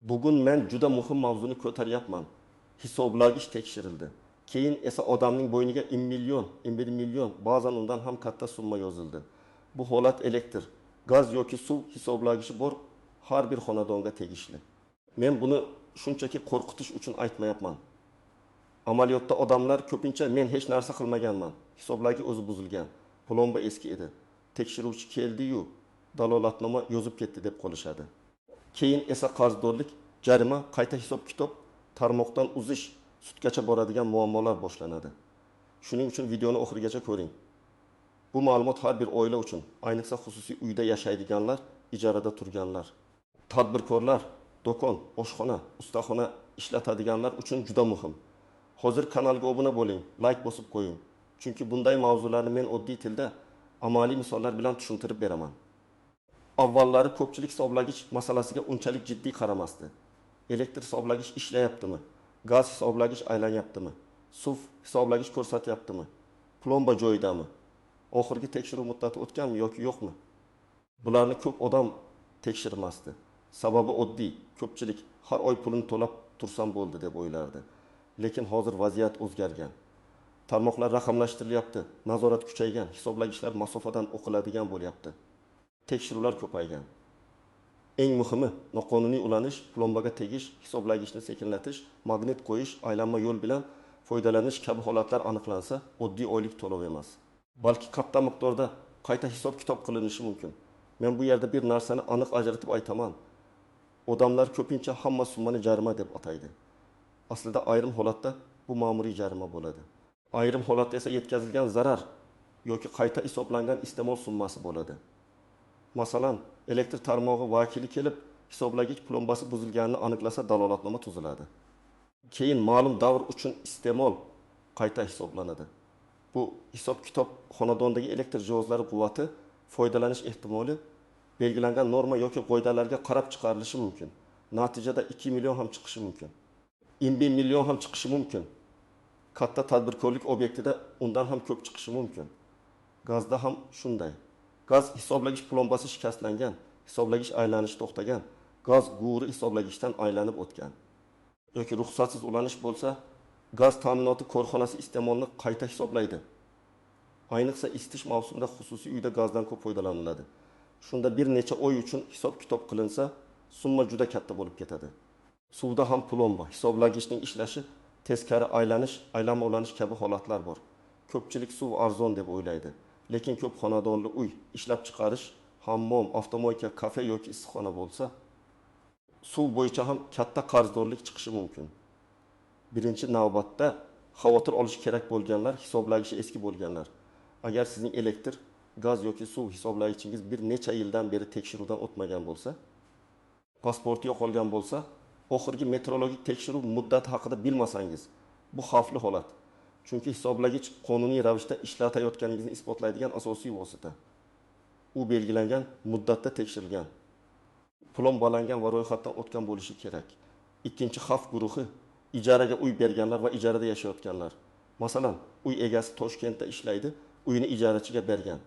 Bugun men juda muhim mavzuni ko'taryapman. Hisoblagich tekshirildi. Keyin esa odamning bo'yniga 1 million, 1,5 million, ba'zan undan ham katta summa yozildi. Bu holat elektr, gaz yoki suv hisoblagichi bor har bir xonadonga tegishli. Men buni shunchaki qo'rqitish uchun aytmayapman. Amaliyotda odamlar ko'pincha "Men hech narsa qilmaganman, hisoblagich o'zi buzilgan, plomba eski edi, tekshiruvchi keldi-yu, dalolatnoma yozib ketdi" deb qolishadi. Keyin esa qarzdorlik, jarima, qayta hisob-kitob, tarmoqdan uzish, sudgacha boradigan muammolar boshlanadi. Shuning uchun videoni oxirigacha ko'ring. Bu ma'lumot har bir oila uchun, ayniqsa xususiy uyda yashaydiganlar, ijarada turganlar, tadbirkorlar, do'kon, oshxona, ustaxona ishlatadiganlar uchun juda muhim. Hozir kanalga obuna bo'ling, layk bosib qo'ying. Chunki bunday mavzularni men oddiy tilda, amaliy misollar bilan tushuntirib beraman. Avvallari ko'pchilik hisoblagich masalasiga unchalik jiddiy qaramasdi. Elektr hisoblagich ishlayaptimi? Gaz hisoblagich aylanyaptimi? Suv hisoblagich ko'rsatyaptimi? Plomba joyidami? Oxirgi tekshiruv muddati o'tganmi yoki yo'qmi? Bularni ko'p odam tekshirmasdi. Sababi oddiy, ko'pchilik har oy pulini to'lab tursam bo'ldi deb o'ylardi. Lekin hozir vaziyat o'zgargan. Tarmoqlar raqamlashtirilyapti, nazorat kuchaygan, hisoblagichlar masofadan o'qiladigan bo'lyapti. Tekshiruvlar ko'paygan. Eng muhimi, noqonuniy ulanish, plombaga tegish, hisoblagichni sekinlatish, magnit qo'yish, aylanma yo'l bilan foydalanish kabi holatlar aniqlansa, oddiy oylik to'lov emas, balki katta miqdorda qayta hisob-kitob qilinishi mumkin. Men bu yerda bir narsani aniq ajratib aytaman. Odamlar ko'pincha hamma summani jarima deb ataydi. Aslida ayrim holatda bu ma'muriy jarima bo'ladi. Ayrim holatda esa yetkazilgan zarar yoki qayta hisoblangan iste'mol summasi bo'ladi. Masalan, elektr tarmog'i vakili kelib hisoblagich plombasi buzilganini aniqlasa, dalolatnoma tuziladi. Keyin ma'lum davr uchun iste'mol qayta hisoblanadi. Bu hisob-kitob xonadondagi elektr jihozlari quvvati, foydalanish ehtimoli belgilangan norma yoki qoidalarga qarab chiqarilishi mumkin. Natijada 2 million ham chiqishi mumkin. 1 million ham chiqishi mumkin. Katta tadbirkorlik obyektida undan ham ko'p chiqishi mumkin. Gazda ham shunday. Gaz hisoblagich plombasi shikastlangan, hisoblagich aylanishi to'xtagan, gaz quvuri hisoblagichdan aylanib o'tgan yoki ruxsatsiz ulanish bo'lsa, gaz ta'minoti korxonasi iste'molni qayta hisoblaydi. Ayniqsa isitish mavsumida xususiy uyda gazdan ko'p foydalaniladi. Shunda bir necha oy uchun hisob-kitob qilinsa, summa juda katta bo'lib ketadi. Suvda ham plomba, hisoblagichning ishlashi, teskari aylanish, aylanma ulanish kabi holatlar bor. Ko'pchilik suv arzon deb o'ylaydi. Lekin ko'p xonadonli uy, ishlab chiqarish, hammom, avtomoyka, kafe yoki issiqxona bo'lsa, suv bo'yicha ham katta qarzdorlik chiqishi mumkin. Birinchi navbatda xavotir olish kerak bo'lganlar, hisoblagichi eski bo'lganlar. Agar sizning elektr, gaz yoki suv hisoblagichingiz bir necha yildan beri tekshiruvdan o'tmagan bo'lsa, pasporti yo'qolgan bo'lsa, oxirgi metrologik tekshiruv muddati haqida bilmasangiz, bu xavfli holat. Chunki hisoblagich qonuniy ravishda ishlatayotganingizni isbotlaydigan asosiy vosita. U belgilangan muddatda tekshirilgan, plombalangan va ro'yxatdan o'tgan bo'lishi kerak. Ikkinchi xavf guruhi ijaraga uy berganlar va ijarada yashayotganlar. Masalan, uy egasi Toshkentda ishlaydi, uyini ijarachiga bergan.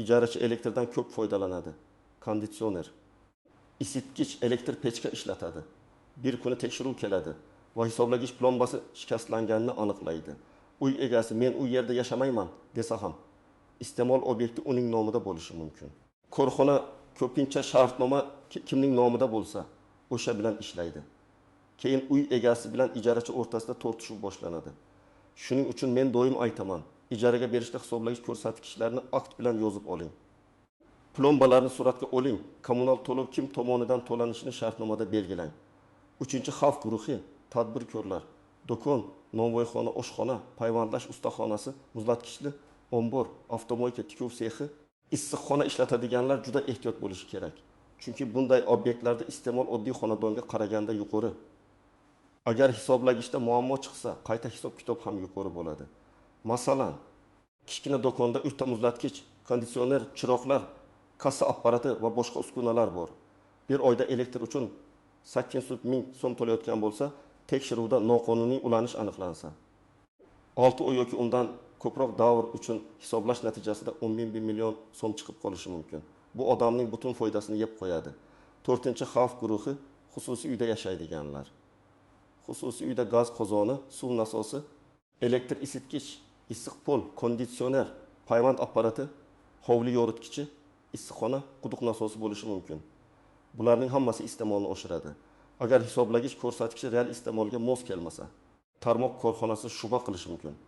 Ijarachi elektrdan ko'p foydalanadi. Konditsioner, isitgich, elektr pechka ishlatadi. Bir kuni tekshiruv keladi va hisoblagich plombasi shikastlanganini aniqlaydi. Uy egasi "Men u yerda yashamayman" desa ham, iste'mol obyekti uning nomida bo'lishi mumkin. Korxona ko'pincha shartnoma kimning nomida bo'lsa, o'sha bilan ishlaydi. Keyin uy egasi bilan ijarachi o'rtasida tortishuv boshlanadi. Shuning uchun men doim aytaman, ijaraga berishda hisoblagich ko'rsatkichlarni akt bilan yozib oling. Plombalarni suratga oling, kommunal to'lov kim tomonidan to'lanishini shartnomada belgilang. Uchinchi xavf guruhi tadbirkorlar, do'kon, novvoyxona, oshxona, payvandlash ustaxonasi, muzlatgichli ombor, avtomoyka, tikuv sexi, issiqxona ishlatadiganlar juda ehtiyot bo'lishi kerak. Chunki bunday obyektlarda iste'mol oddiy xonadonga qaraganda yuqori. Agar hisoblagichda muammo chiqsa, qayta hisob-kitob ham yuqori bo'ladi. Masalan, kichkina do'konda 3 ta muzlatgich, konditsioner, chiroqlar, kassa apparati va boshqa uskunalar bor. Bir oyda elektr uchun 800 ming so'm to'layotgan bo'lsa, tekshiruvda noqonuniy ulanish aniqlansa, 6 oy yoki undan ko'proq davr uchun hisoblash natijasida 10 million so'm chiqib qolishi mumkin. Bu odamning butun foydasini yeb qo'yadi. To'rtinchi xavf guruhi Xususiy uyda yashaydiganlar. Xususiy uyda gaz qozoni, suv nasosi, elektr isitgich, issiq pol, konditsioner, payvand apparati, hovli yoritgichi, issiqxona, quduq nasosi bo'lishi mumkin. Bularning hammasi iste'molni oshiradi. Agar hisoblagich ko'rsatkichi real iste'molga mos kelmasa, tarmoq korxonasi shubha qilishi mumkin.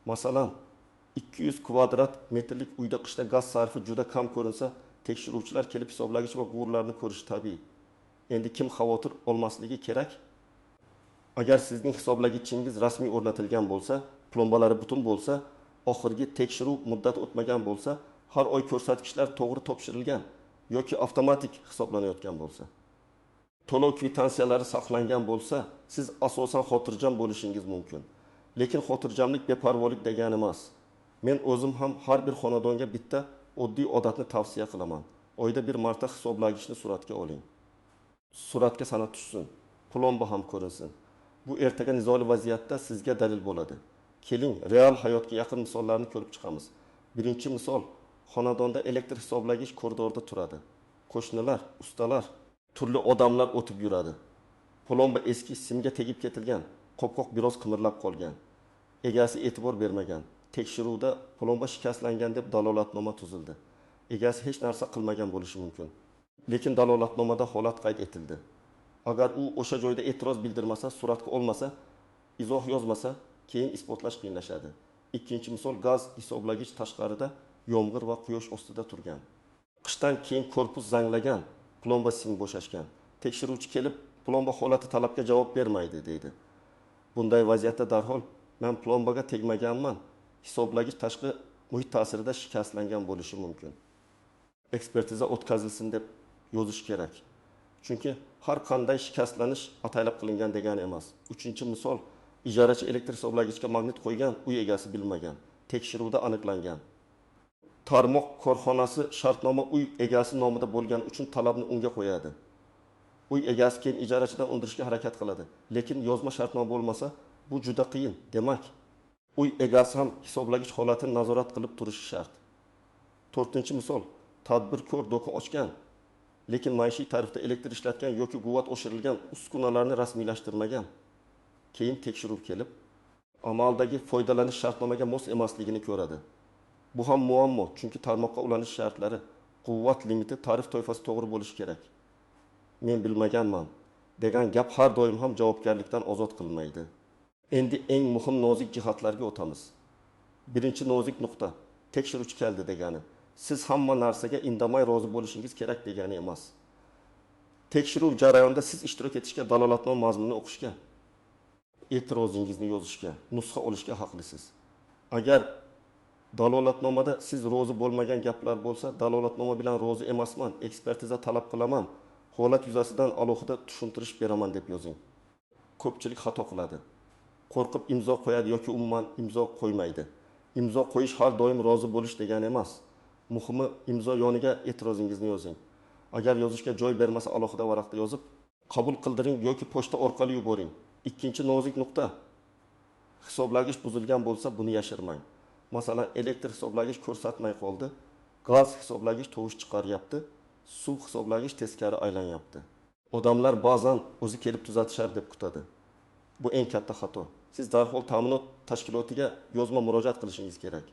Masalan, 200 kvadrat metrlik uyda qishda gaz sarfi juda kam ko'rinsa, tekshiruvchilar kelib hisoblagich va quvurlarni ko'rishi tabiiy. Endi kim xavotir olmasligi kerak? Agar sizning hisoblagichingiz rasmiy o'rnatilgan bo'lsa, plombalari butun bo'lsa, oxirgi tekshiruv muddati o'tmagan bo'lsa, har oy ko'rsatkichlar to'g'ri topshirilgan yoki avtomatik hisoblanayotgan bo'lsa, to'lov kvitansiyalari saqlangan bo'lsa, siz asosan xotirjam bo'lishingiz mumkin. Lekin xotirjamlik beparvolik degani emas. Men o'zim ham har bir xonadonga bitta oddiy odatni tavsiya qilaman. Oyda bir marta hisoblagichni suratga oling. Suratga sanat tushsin, plomba ham ko'rinsin. Bu ertaga nizoli vaziyatda sizga dalil bo'ladi. Keling, real hayotga yaqin misollarni ko'rib chiqamiz. Birinchi misol, xonadonda elektr hisoblagich koridorda turadi. Qo'shnilar, ustalar, turli odamlar o'tib yuradi. Plomba eski, simga tegib ketilgan, qopqoq biroz qimirlab qolgan. Egasi e'tibor bermagan. Tekshiruvda plomba shikastlangan deb dalolatnoma tuzildi. Egasi hech narsa qilmagan bo'lishi mumkin. Lekin dalolatnomada holat qayd etildi. Agar u o'sha joyda e'tiroz bildirmasa, suratga olmasa, izoh yozmasa, keyin isbotlash qiyinlashadi. Ikkinchi misol, gaz hisoblagich tashqarida yomg'ir va quyosh ostida turgan. Qishdan keyin korpus zanglagan, plomba sim bo'shashgan. Tekshiruvchi kelib, plomba holati talabga javob bermaydi deydi. Bunday vaziyatda darhol men plombaga tegmaganman, hisoblagich tashqi muhit ta'sirida shikastlangan bo'lishi mumkin. Ekspertiza o'tkazilsin deb yozish kerak. Chunki har qanday shikastlanish ataylab qilingan degani emas. Uchinchi misol, ijarachi elektr hisoblagichga magnit qo'ygan, uy egasi bilmagan. Tekshiruvda aniqlangan. Tarmoq korxonasi shartnoma uy egasi nomida bo'lgani uchun talabni unga qo'yadi. Uy egasi keyin ijarachidan undirishga harakat qiladi. Lekin yozma shartnoma bo'lmasa, bu juda qiyin. Demak, uy egasi ham hisoblagich holatini nazorat qilib turishi shart. To'rtinchi misol, tadbirkor do'kon ochgan, lekin maishiy tarifda elektr ishlatgan yoki quvvat oshirilgan uskunalarni rasmiylashtirmagan. Keyin tekshiruv kelib, amaldagi foydalanish shartnomaga mos emasligini ko'radi. Bu ham muammo, chunki tarmoqqa ulanish shartlari, quvvat limiti, tarif toifasi to'g'ri bo'lishi kerak. Men bilmaganman degan gap har doim ham javobgarlikdan ozod qilmaydi. Endi eng muhim nozik jihatlarga o'tamiz. Birinchi nozik nuqta, tekshiruvchi keldi degani. Siz hamma narsaga indamay rozi bo'lishingiz kerak degani emas. Tekshiruv jarayonida siz ishtirok etishga, dalolatnoma mazmunini o'qishga, e'tirozingizni yozishga, nusxa olishga haqlisiz. Agar dalolatnomada siz rozi bo'lmagan gaplar bo'lsa, dalolatnoma bilan rozi emasman, ekspertiza talab qilaman, holat yuzasidan alohida tushuntirish beraman deb yozing. Ko'pchilik xato qiladi. Qo'rqib imzo qo'yadi yoki umuman imzo qo'ymaydi. Imzo qo'yish har doim rozi bo'lish degani emas. Muhimi, imzo yoniga e'tirozingizni yozing. Agar yozishga joy bermasa, alohida varaqda yozib, qabul qildiring yoki pochta orqali yuboring. Ikkinchi nozik nuqta, hisoblagich buzilgan bo'lsa, buni yashirmang. Masalan, elektr hisoblagich ko'rsatmay qoldi, gaz hisoblagich tovush chiqaryapti, suv hisoblagich teskari aylanyapti. Odamlar ba'zan o'zi kelib tuzatishar deb kutadi. Bu eng katta xato. Siz darhol ta'minot tashkilotiga yozma murojaat qilishingiz kerak.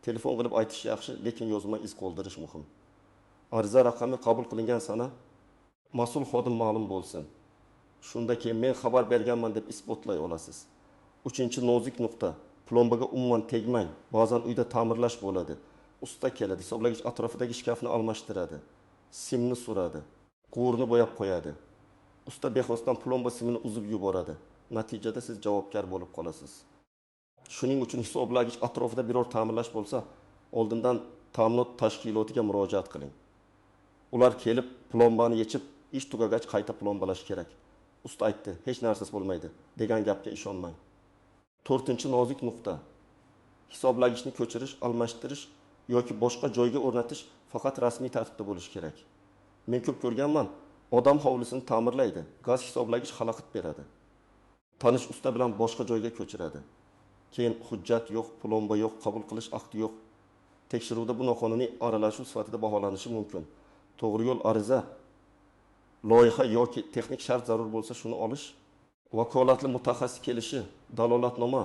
Telefon qilib aytish yaxshi, lekin yozma iz qoldirish muhim. Ariza raqami qabul qilingan sana mas'ul xodim ma'lum bo'lsin. Shunda keyin men xabar berganman deb isbotlay olasiz. Uchinchi nozik nuqta, plombaga umuman tegmang. Ba'zan uyda ta'mirlash bo'ladi. Usta keladi, hisoblagich atrofidagi shkafni almashtiradi, simni suradi, quvurni bo'yab qo'yadi. Usta bexosdan plomba simini uzib yuboradi. Natijada siz javobgar bo'lib qolasiz. Shuning uchun hisoblagich atrofida biror ta'mirlash bo'lsa, oldindan ta'minot tashkilotiga murojaat qiling. Ular kelib plombani yechib, ish tugagach qayta plombalash kerak. Usta aytdi, hech narsasi bo'lmaydi degan gapga ishonmang. To'rtinchi nozik nuqta, hisoblagichni ko'chirish, almashtirish yoki boshqa joyga o'rnatish faqat rasmiy tartibda bo'lishi kerak. Men ko'p ko'rganman, odam hovlisini ta'mirlaydi, gaz hisoblagich xalaqit beradi. Tanish usta bilan boshqa joyga ko'chiradi. Keyin hujjat yo'q, plomba yo'q, qabul qilish akti yo'q. Tekshiruvda bu noqonuniy aralashuv sifatida baholanishi mumkin. To'g'ri yo'l ariza, Loyiha yoki texnik shart zarur bo'lsa, shuni olish. Vakolatli mutaxassis kelishi, dalolatnoma,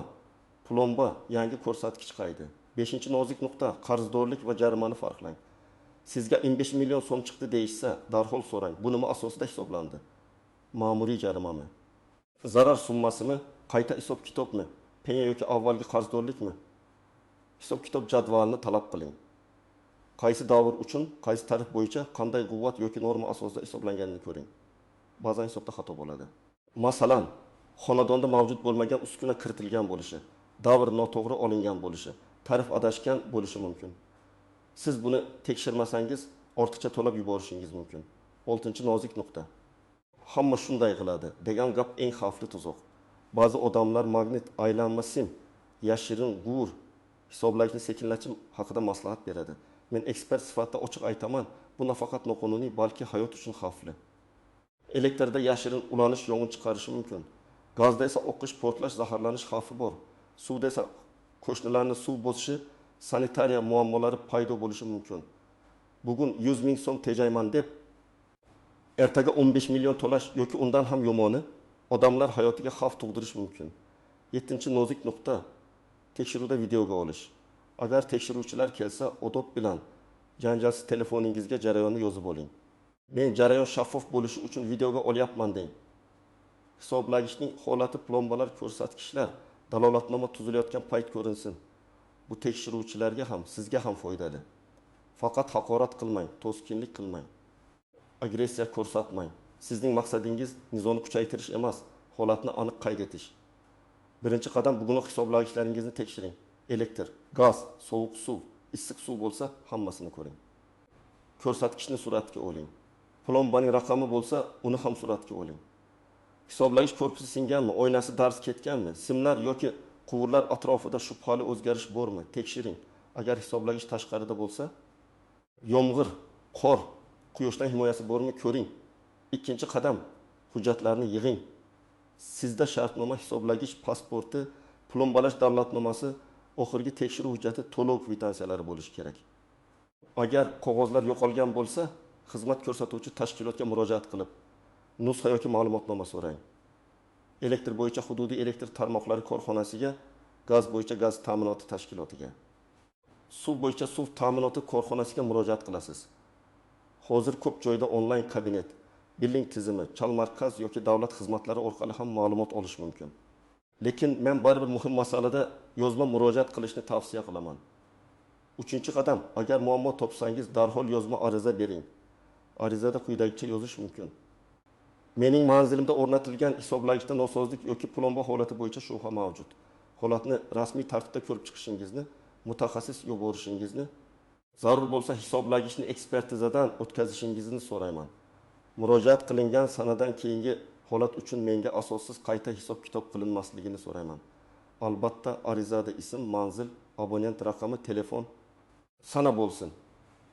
plomba, yangi ko'rsatkich qaydi. Beshinchi nozik nuqta: qarzdorlik va jarimani farqlang. Sizga 15 million so'm chiqdi deyishsa, darhol so'rang: bu nima asosida hisoblandi? Ma'muriy jarimami? Zarar summasimi? Qayta hisob kitobmi? Penya yoki avvalgi qarzdorlikmi? Hisob kitob jadvalini talab qiling. Qaysi davr uchun, qaysi tarif bo'yicha, qanday quvvat yoki norma asosida hisoblanganini ko'ring. Ba'zan hisobda xato bo'ladi. Masalan, xonadonda mavjud bo'lmagan uskuna kiritilgan bo'lishi, davr noto'g'ri olingan bo'lishi, tarif adashgan bo'lishi mumkin. Siz buni tekshirmasangiz, ortiqcha to'lab yuborishingiz mumkin. Oltinchi nozik nuqta. Hamma shunday qiladi degan gap eng xavfli tuzoq. Ba'zi odamlar magnit, aylanma sim, yashirin quvur, hisoblagichni sekinlatish haqida maslahat beradi. Men ekspert sifatida ochiq aytaman, bu nafaqat noqonuniy, balki hayot uchun xavfli. Elektrda yashirin ulanish yong'in chiqarishi mumkin. Gazda esa oqish, portlash, zaharlanish xavfi bor. Suvda esa qo'shnilarni suv bosishi, sanitariya muammolari paydo bo'lishi mumkin. Bugun 100 ming so'm tejayman deb ertaga 15 million to'lash yoki undan ham yomoni odamlar hayotiga xavf tug'dirish mumkin. Yettinchi nozik nuqta: tekshiruvda videoga olish. Agar tekshiruvchilar kelsa, odob bilan janjalsiz telefoningizga jarayonni yozib oling. Men jarayon shaffof bo'lishi uchun videoga olyapman deng. Hisoblagichning holati, plombalar, ko'rsatkichlar, dalolatnoma tuzilayotgan payt ko'rinsin. Bu tekshiruvchilarga ham, sizga ham foydali. Faqat haqorat qilmang, to'sqinlik qilmang. Agressiya ko'rsatmang. Sizning maqsadingiz nizoni kuchaytirish emas, holatni aniq qayd etish. Birinchi qadam: bugungi hisoblagichlaringizni tekshiring. Elektr, gaz, sovuq suv, issiq suv bo'lsa hammasini ko'ring. Ko'rsatkichni suratga oling. Plombaning raqami bo'lsa, uni ham suratga oling. Hisoblagich korpusi singanmi, oynasi darz ketganmi, simlar yoki quvurlar atrofida shubhali o'zgarish bormi? Tekshiring. Agar hisoblagich tashqarida bo'lsa, yomg'ir, qor, quyoshdan himoyasi bormi ko'ring. Ikkinchi qadam: hujjatlarni yig'ing. Sizda shartnoma, hisoblagich pasporti, plombalash dalolatnomasi, oxirgi tekshiruv hujjati, to'lov kvitansiyalari bo'lishi kerak. Agar qog'ozlar yo'qolgan bo'lsa, xizmat ko'rsatuvchi tashkilotga murojaat qilib, nusxa yoki ma'lumotnoma so'rang. Elektr bo'yicha hududiy elektr tarmoqlari korxonasiga, gaz bo'yicha gaz ta'minoti tashkilotiga, suv bo'yicha suv ta'minoti korxonasiga murojaat qilasiz. Hozir ko'p joyda onlayn kabinet, billing tizimi, chalmarkaz yoki davlat xizmatlari orqali ham ma'lumot olish mumkin. Lekin men baribir muhim masalada yozma murojaat qilishni tavsiya qilaman. Uchinchi qadam: agar muammo topsangiz, darhol yozma ariza bering. Arizada quyidagicha yozish mumkin: Mening manzilimda o'rnatilgan hisoblagichda nosozlik yoki plomba holati bo'yicha shubha mavjud. Holatni rasmiy tartibda ko'rib chiqishingizni, mutaxassis yuborishingizni, zarur bo'lsa hisoblagichni ekspertizadan o'tkazishingizni so'rayman. Murojaat qilingan sanadan keyingi holat uchun menga asossiz qayta hisob-kitob qilinmasligini so'rayman. Albatta, arizada ism, manzil, abonent raqami, telefon, sana bo'lsin.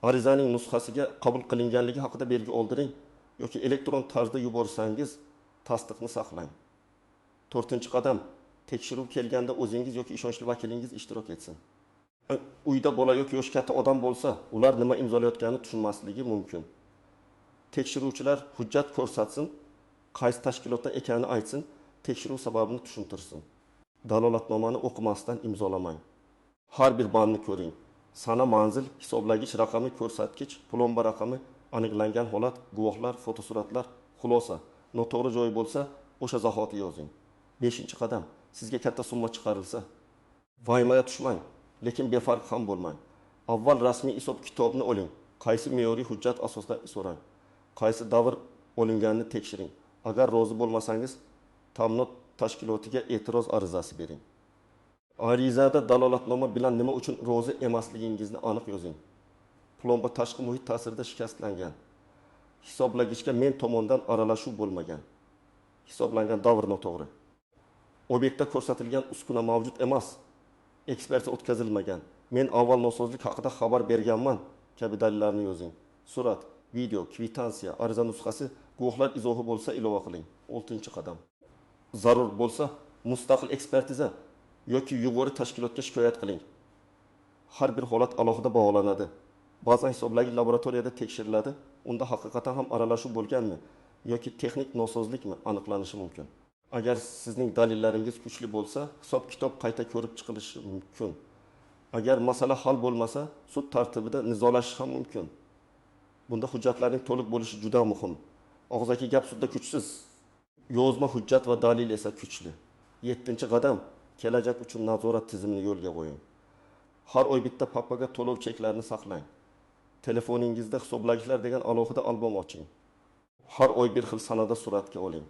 Arizaning nusxasiga qabul qilinganligi haqida belgi oldiring yoki elektron tarzda yuborsangiz tasdiqni saqlang. To'rtinchi qadam: tekshiruv kelganda o'zingiz yoki ishonchli vakilingiz ishtirok etsin. Uyda bola yoki yoshi katta odam bo'lsa, ular nima imzolayotganini tushunmasligi mumkin. Tekshiruvchilar hujjat ko'rsatsin, qaysi tashkilotdan ekanini aytsin, tekshiruv sababini tushuntirsin. Dalolatnomani o'qimasdan imzolamang. Har bir bandni ko'ring. Sana, manzil, hisoblagich raqami, ko'rsatkich, plomba raqami, aniqlangan holat, guvohlar, fotosuratlar, xulosa. Noto'g'ri joyi bo'lsa, o'sha zahoti yozing. Beshinchi qadam: sizga katta summa chiqarilsa, vahimaga tushmang, lekin befarq ham bo'lmang. Avval rasmiy hisob-kitobni oling. Qaysi me'yoriy hujjat asosida so'rang. Qaysi davr olinganini tekshiring. Agar rozi bo'lmasangiz, ta'minot tashkilotiga e'tiroz arizasi bering. Arizada dalolatnoma bilan nima uchun rozi emasligingizni aniq yozing. Plomba tashqi muhit ta'sirida shikastlangan. Hisoblagichga men tomonidan aralashuv bo'lmagan. Hisoblangan davr noto'g'ri. Obyektda ko'rsatilgan uskuna mavjud emas. Ekspertiza o'tkazilmagan. Men avval nosozlik haqida xabar berganman kabi dalillarni yozing. Surat, video, kvitansiya, ariza nusxasi, guvohlar izohi bo'lsa ilova qiling. 6-qadam. Zarur bo'lsa mustaqil ekspertiza yoki yuqori tashkilotga shikoyat qiling. Har bir holat alohida baholanadi. Ba'zan hisoblagich laboratoriyada tekshiriladi. Unda haqiqatan ham aralashuv bo'lganmi yoki texnik nosozlikmi aniqlanishi mumkin. Agar sizning dalillaringiz kuchli bo'lsa, hisob-kitob qayta ko'rib chiqilishi mumkin. Agar masala hal bo'lmasa, sud tartibida nizolashish ham mumkin. Bunda hujjatlarning to'liq bo'lishi juda muhim. Og'zaki gap sudda kuchsiz, yozma hujjat va dalil esa kuchli. 7-qadam kelajak uchun nazorat tizimini yo'lga qo'ying. Har oy bitta papkaga to'lov cheklarini saqlang. Telefoningizda hisoblagichlar degan alohida albom oching. Har oy bir xil sanada suratga oling.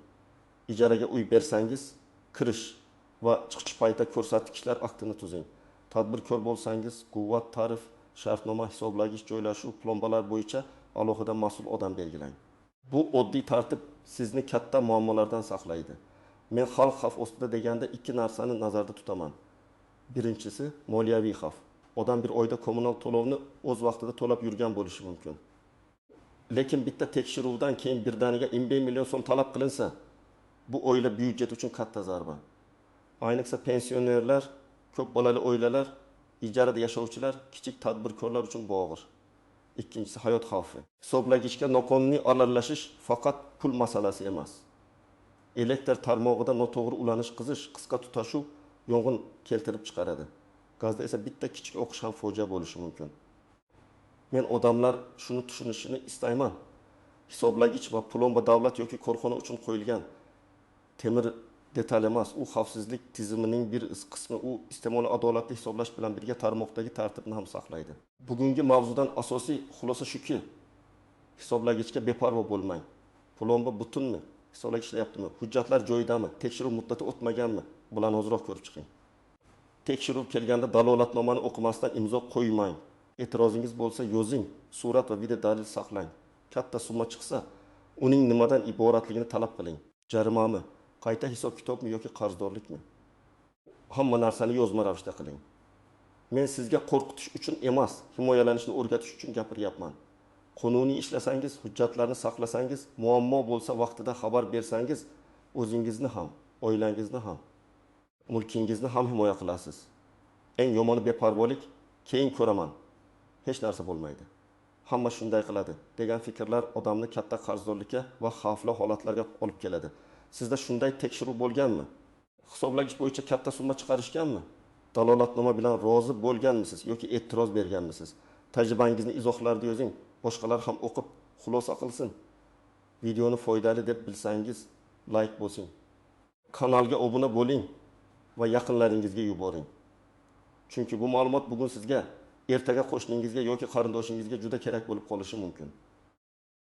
Ijaraga uy bersangiz, kirish va chiqish paytida ko'rsatkichlar aktini tuzing. Tadbirkor bo'lsangiz, quvvat, tarif, shartnoma, hisoblagich, joylashuv, plombalar bo'yicha alohida mas'ul odam belgilang. Bu oddiy tartib sizni katta muammolardan saqlaydi. Men xalq xavf ostida deganda ikki narsani nazarda tutaman. Birinchisi moliyaviy xavf. Odam bir oyda kommunal to'lovni o'z vaqtida to'lab yurgan bo'lishi mumkin. Lekin bitta tekshiruvdan keyin birdaniga 25 million so'm talab qilinsa, bu oila byudjeti uchun katta zarba. Ayniqsa pensionerlar, ko'p bolali oilalar, ijarada yashovchilar, kichik tadbirkorlar uchun bu og'ir. Ikkinchisi hayot xavfi. Hisoblagichga noqonuniy aralashish faqat pul masalasi emas. Elektr tarmog'ida noto'g'ri ulanish, qizish, qisqa tutashuv yong'in keltirib chiqaradi. Gazda esa bitta kichik o'qish ham fojia bo'lishi mumkin. Men odamlar shuni tushunishini istayman. Hisoblagich va plomba davlat yoki korxona uchun qo'yilgan temir detal emas, u xavfsizlik tizimining bir qismi, u iste'molni adolatli hisoblash bilan birga tarmoqdagi tartibni ham saqlaydi. Bugungi mavzudan asosiy xulosa shuki, hisoblagichga beparvo bo'lmang. Plomba butunmi? Hisoblagich ishlayaptimi? Hujjatlar joyidami? Tekshiruv muddati o'tmaganmi? Bularni ozroq ko'rib chiqing. Tekshiruv kelganda dalolatnomani o'qimasdan imzo qo'ymang. E'tirozingiz bo'lsa yozing, surat va video dalil saqlang. Katta summa chiqsa, uning nimadan iboratligini talab qiling. Jarimami, qayta hisob-kitobmi yoki qarzdorlikmi? Hamma narsani yozma ravishda qiling. Men sizga qo'rqitish uchun emas, himoyalanishni o'rgatish uchun gapiryapman. Qonuniy ishlasangiz, hujjatlarni saqlasangiz, muammo bo'lsa vaqtida xabar bersangiz, o'zingizni ham, oilangizni ham, mulkingizni ham himoya qilasiz. Eng yomoni beparvolik, keyin ko'raman, hech narsa bo'lmaydi. Hamma shunday qiladi degan fikrlar odamni katta qarzdorlikka va xavfli holatlarga olib keladi. Sizda shunday tekshiruv bo'lganmi? Hisoblagich bo'yicha katta summa chiqarishganmi? Dalolatnoma bilan rozi bo'lganmisiz yoki e'tiroz berganmisiz? Tajribangizni izohlarda yozing, boshqalar ham o'qib xulosa qilsin. Videoni foydali deb bilsangiz, like bosing. Kanalga obuna bo'ling va yaqinlaringizga yuboring. Chunki bu ma'lumot bugun sizga, ertaga qo'shningizga yoki qarindoshingizga juda kerak bo'lib qolishi mumkin.